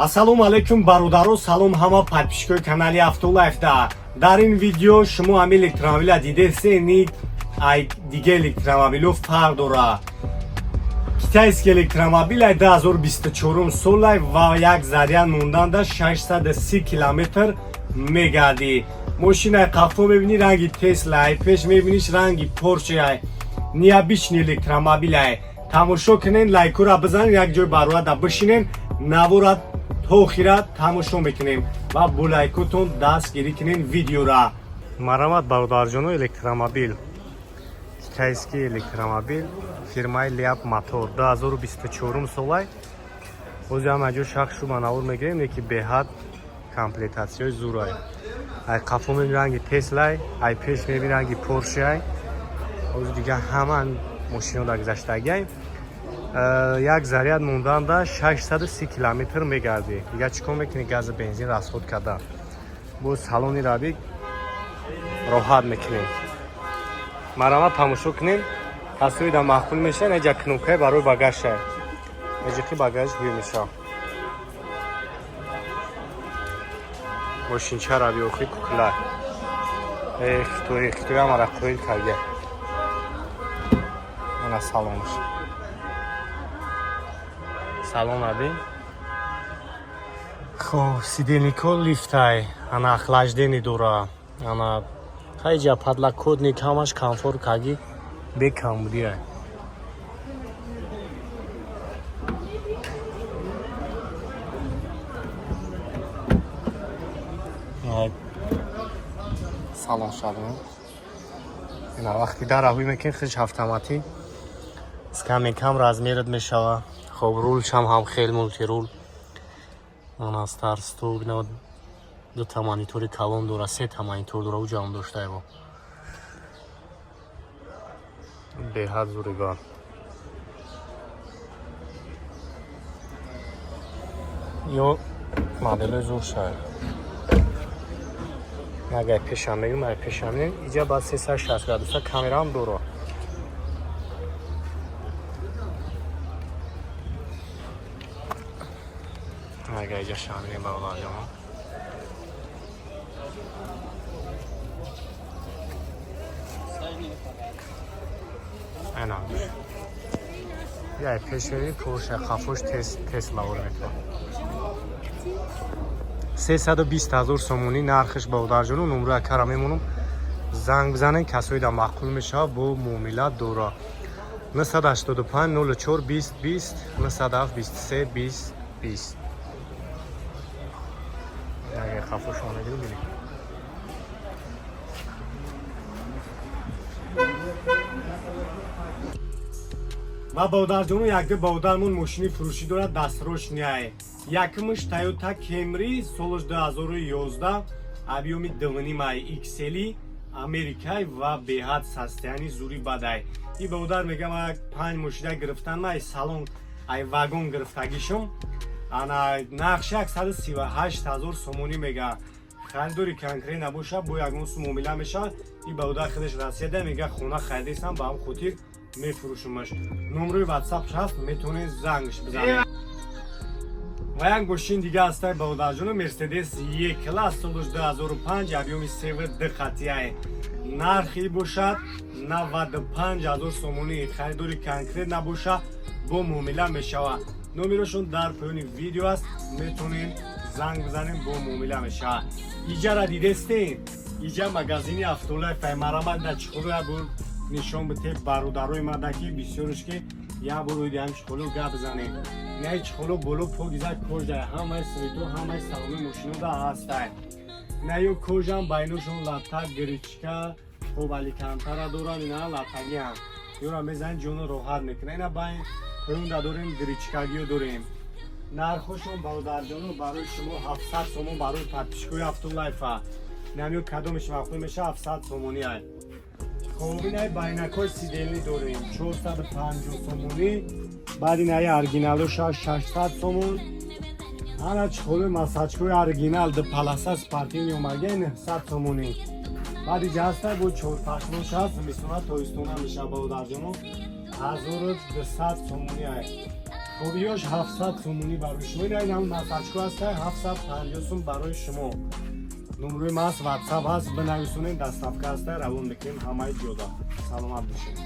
Ассалому алайкум, бародаро, салом ҳама подписчикои канали Автолайфда. Дар ин видео шумо ҳами электромобила дидесе, ни ай дига электромобило фарқ дора. Китайский электромобил ай 2024 солай ва як заряд монданда 630 километр мегардӣ. Мошинаи қафо мебинӣ, ранги Тесла ай, пеш мебиниш, ранги Порше ай. Необычный электромобил ай. Тамошо кунен, лайкура бизанед, як ҷой барояда бишинен, навора то охира тамошо мекунем ва бо лайкотон дастгирӣ кунен видеора. Марамат, бародарҷоно, электромобил, китайский электромобил фирмаи Leap Motor, 2024 солай. Бози ҳам аҷо шахшу манавур мегирем, леки беҳад комплектатсияи зурай. Ай қафо мебини, ранги Теслай, ай пеш мебини, ранги Поршеай. Бози дига ҳама мошино дар гузаштагиай. Як заряд монданда 630 километр мегардӣ. Дига чӣ кор мекунӣ гази бензин расход карда? Боз салони раби роҳат мекунем. Марамат, тамошо кунем. Касои да маъқул мешавад, эҷа кнопкаи барои багажша. Эҷиқи багаж ҳуй мешавад. Мошинча раби охи кукла. Эх, хитои, хитои ҳамара қоил карда. Ана салонш. Салон раби. Хоб, сидельнико лифтай, ана охлаждение дора. Ана хайҷа подлокотник, ҳамаш комфорт каги бекамбудия. Салон шавем. Ина вақти дар ҳуй мекунӣ, худш автоматӣ скамейкам размерат мешава. Хоб, рулшам ҳам хел мультируль. Ана старт-стоп, дута монитори калон дора, сета монитор дора, уҷам доштаево. Беҳад зуригар. Ё моделои зур шавад. Агар пешам мегӯм, ай пешам мегӯм, иҷа баъд 360 градуса камераам дора. Агар иҷа шаминем, бародарҷонон. Ана. Я пешери Порше, қафош Тесла ор мекунад. 320 ҳазор сомонӣ нархиш, бародарҷону, номро акара мемонам. Занг бизанед, касои да маъқул мешавад, бо муомила дора. 985 04 20 20, 907 23 20 20. Агар қафошон мегирем, бинем. Ва бародарҷону, якду бародармон мошини фурӯшӣ дорад, дастрошняй. Якумш Toyota Camry, солаш 2011, объёми 2,5 XL, Америкай ва беҳад состояние зури бадай. И бародар мегам, як панҷ мошина гирифтан, ай салон, ай вагон гирифтагишум. Ана нархш 138 ҳазор сомонӣ мега. Харидори конкрет набоша, бо ягон сум муомила мешавад. И бародар худаш Россияда, мега, хона харидесам, ба ҳам хотир мефурӯшумаш. Номрои ватсап ҳаст, метавонед зангш бизанед. Ва як мошин дига ҳастай, бародарҷоно, Мерседес Е класс, солаш 2005, объёми 3,2 хатияй. Нархи бошад 95 ҳазор сомонӣ. Харидори конкрет набоша, бо муомила мешавад. Номерошон дар поёни видео аст, метавонед занг бизанем, бо муомила мешавад. Иҷара дидестен, иҷа магазини Автолайф. Марамат да чиқуло як бор нишон бите бародарои мада, ки бисёрш ки як бор оиди ҳам чиқуло гап бизанем. Инаи чиқуло боло покиза кожа, ҳамаи цвето, ҳамаи салони мошинода ҳастай. Инаё кожам, байношон латак, гречка, хоб, алькантара доранд, ина латагиам. Ёра мезанед, ҷоно роҳат мекунад. Ина байн поёнда дорем, гречкагиё дорем. Нархошон, бародарҷоно, барои шумо 700 сомон, барои подписчикои Автолайфа. Инамё кадомеш маъқул меша, 700 сомонӣ ай. Хоб, инаи байнакҳои сидельный дорем, 450 сомонӣ. Баъд инаи оригиналоша 600 сомон. Ана чехолои массажкои оригинал, ду полоса, спортивный омага, 900 сомонӣ. Баъд иҷа ҳаста бо чорпахлош ҳаст, зимистона, тобистона меша, бародарҷоно, 1200 сомонӣ ай. Хоб, ёш 700 сомонӣ барои шумо. Ина ин ҳам масачко ҳаста, 750 сум барои шумо. Номрои ма ҳаст, Ватсап ҳаст, бинависонед, доставка ҳаста, равон мекунем ҳамаи ҷода. Саломат бошед.